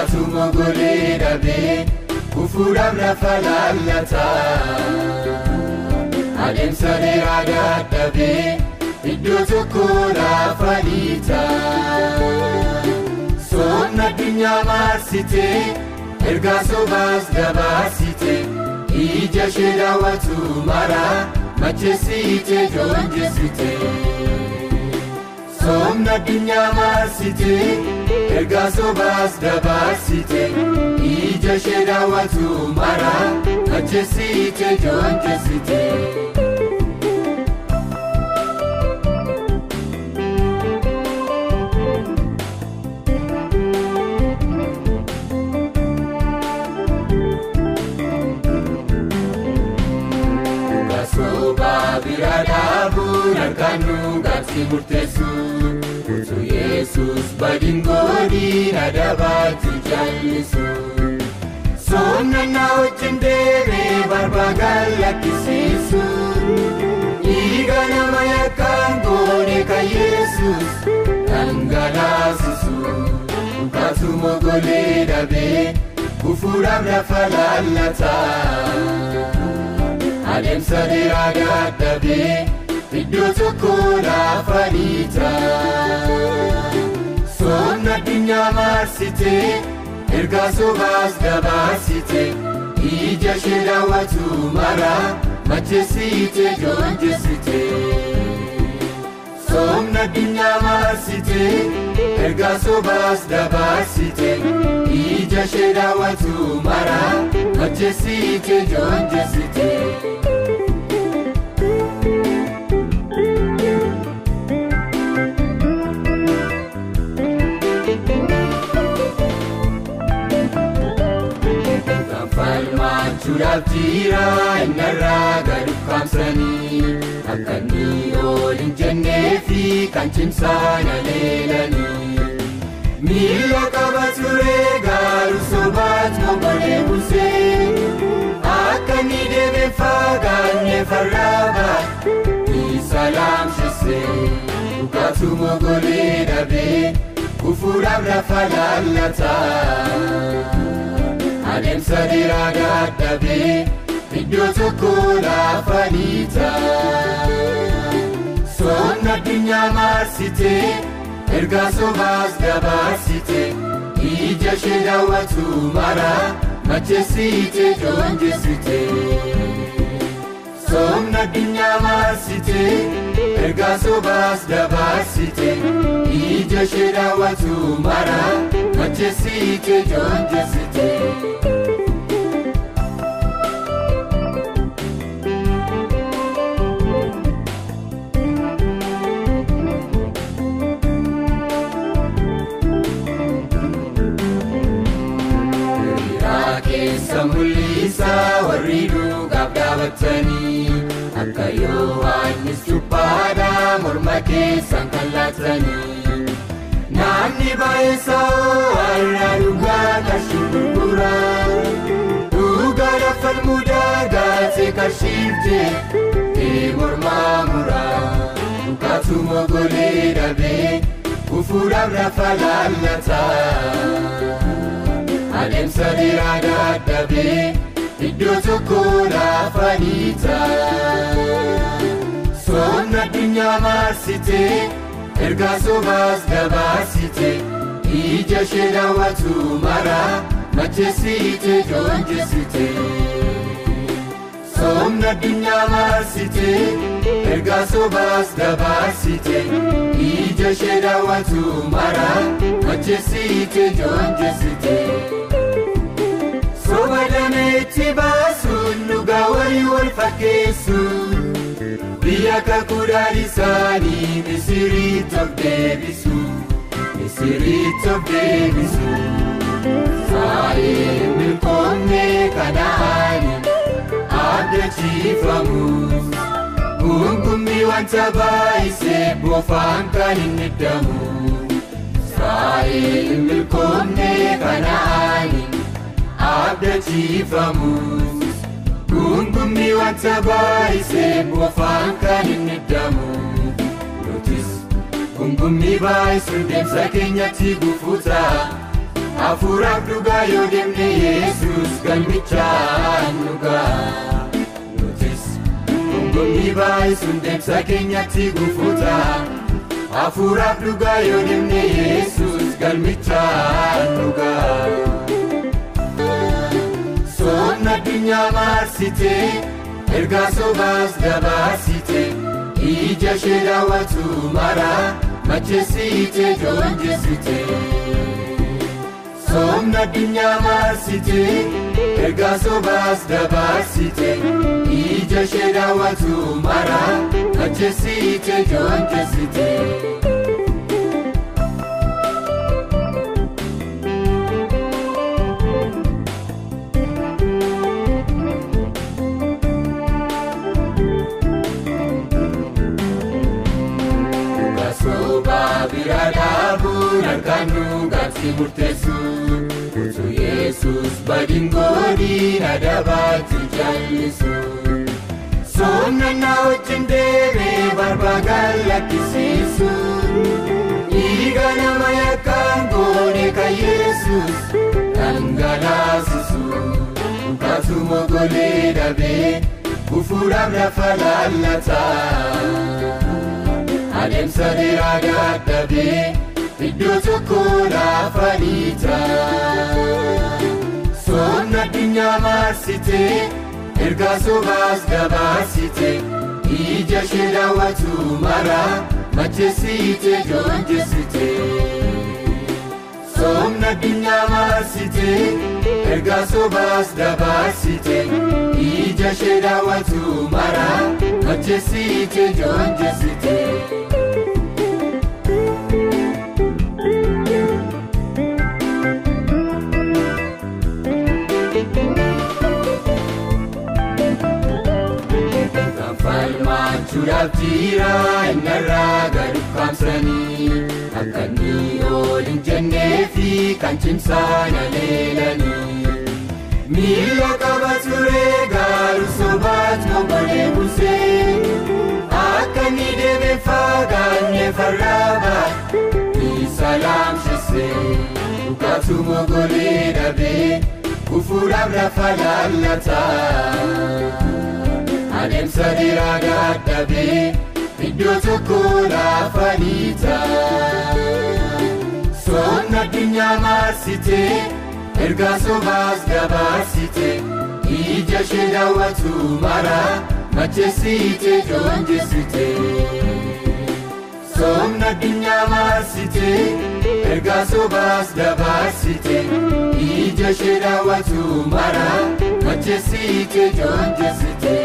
Dhugaatu mogolee dhabee kufuudhaaf lafa laallata. Adeemsa dheeraa dadhabee iddoo tokko lafa dhiita. Soomni addunyaa marsitee ergaa sobaas dabarsite ija ishee daawwatu mara macheessite joonjessite. Soomni addunyaa marsite ergaa sobaas dabarsite ija ishee daawwatu mara macheessite joonjessite. Soba bira dhaabuun harkaan nu gaabsi murteessu. Utuu Yesuus badiin godhiin adabaatu jallisu. Soomnannaa wajjin deemee barbaadan lakkisiisu. Dhiiga nama yakkaan goone kan Yesuus dhangalaasisu. Dhugaatu mogolee dhabee kufuudhaaf lafa laallata. Adeemsa dheeraa dadhabee iddoo tokko lafa dhiita. Soomni addunyaa marsitee ergaa sobaas dabarsite ija ishee daawwatu mara macheessite joonjessite. Soomni addunyaa marsitee ergaa sobaas dabarsite ija ishee daawwatu mara macheessite joonjessite. Falmachuudhaaf jira innarraa gad ukkaamsanii akka inni ol hin jennee fi kan cimsaan aleelanii. Miila qaba ture garuu sobaat mogolee buusee akka inni deemee fagaanne farraabaa isa laamsisee. Dhugaatu mogolee dhabee kufuudhaaf lafa laallata. Adeemsa dheeraa dadhabee iddoo tokko lafa dhiita. Soomni addunyaa marsitee ergaa sobaas dabarsite ija ishee daawwatu mara macheessite joonjessite. Soomni addunyaa marsitee ergaa sobaas dabarsite ija ishee daawwatu mara macheessite joonjessite. Keessa mul'isaa warri dhugaaf dhaabatanii akka Yohaannis cuphaadhaa morma keessan kan laatanii. Namni baay'eessa warra dhugaa qarshii gurgura. Dhugaadhaaf falmuu dagaatee qarshiif jettee mormaa mura. Dhugaatu mogolee dhabee kufuudhaaf lafa laallata. Adeemsa dheeraa dadhabee iddoo tokko lafa dhiita. Soomni addunyaa marsitee ergaa sobaas dabarsite ija ishee daawwatu mara macheessite joonjessite. Soomni addunyaa marsitee ergaa sobaas dabarsite ija ishee daawwatu mara macheessite joonjessite. Soba dameetti baasuun dhugaa walii wal fakkeessu biyya kakuudhaan isaanii Misiriitti of deebisu. Misiriitti of deebisu. Saayee milkoomne Kana'aani abdachiifamus gungummii wanta baay'isee bofaan kan hin hiddamu. Saayee milkoomne Kana'aani abdachiifamus gungummii wanta baay'isee bofaan kan hin hiddamu. Nutis gungummii baay'isuun deemsa keenyatti gufuu ta'a. Hafuuraaf dhugaa yoo deemne Yesuus galmichaan nu ga'a. Nutis gungummii baay'isuun deemsa keenyatti gufuuta. Hafuuraaf dhugaa yoo deemne Yesuus galmichaan nu ga'a. Soomni addunyaa marsite ergaa sobaas dabarsite ija ishee daawwatu mara macheessite joonjessite. Soomni addunyaa marsite ergaa sobaas dabarsite ija ishee daawwatu mara macheessite joonjessite. Bira dhaabuun harkaan nu gaabsi murteessu. Utuu Yesuus badiin godhiin adabaatti jallisu. Soomna na wajjin deemee barbaadan lakkisiisu. Dhiiga nama yakkaan goone kan Yesuus dhangalaasisu. Dhugaatu mogolee dhabee gufuudhaaf lafa laallata. Adeemsa dheeraa dadhabee iddoo tokko lafa dhiita. Soomni addunyaa marsite ergaa sobaas dabarsite ija ishee daawwatu mara macheessite joonjessite. Soomni addunyaa marsite ergaa sobaas dabarsite ija ishee daawwatu mara macheessite joonjessite. Falmachuudhaaf jira innarraa gad ukkaamsanii akka inni ol hin jennee fi kan cimsaan aleelanii. Miila qaba ture garuu sobaat mogolee buusee akka inni deemee fagaanne farraabaa isa laamsise. Dhugaatu mogolee dhabee gufuudhaaf lafa laallata. Adeemsa dheeraa dadhabee iddoo tokko lafa dhiita. Soomni addunyaa marsite ergaa sobaas dabarsite ija ishee daawwatu mara macheessite joonjessite. Soomni addunyaa marsite ergaa sobaas dabarsite ija ishee daawwatu mara macheessite joonjessite.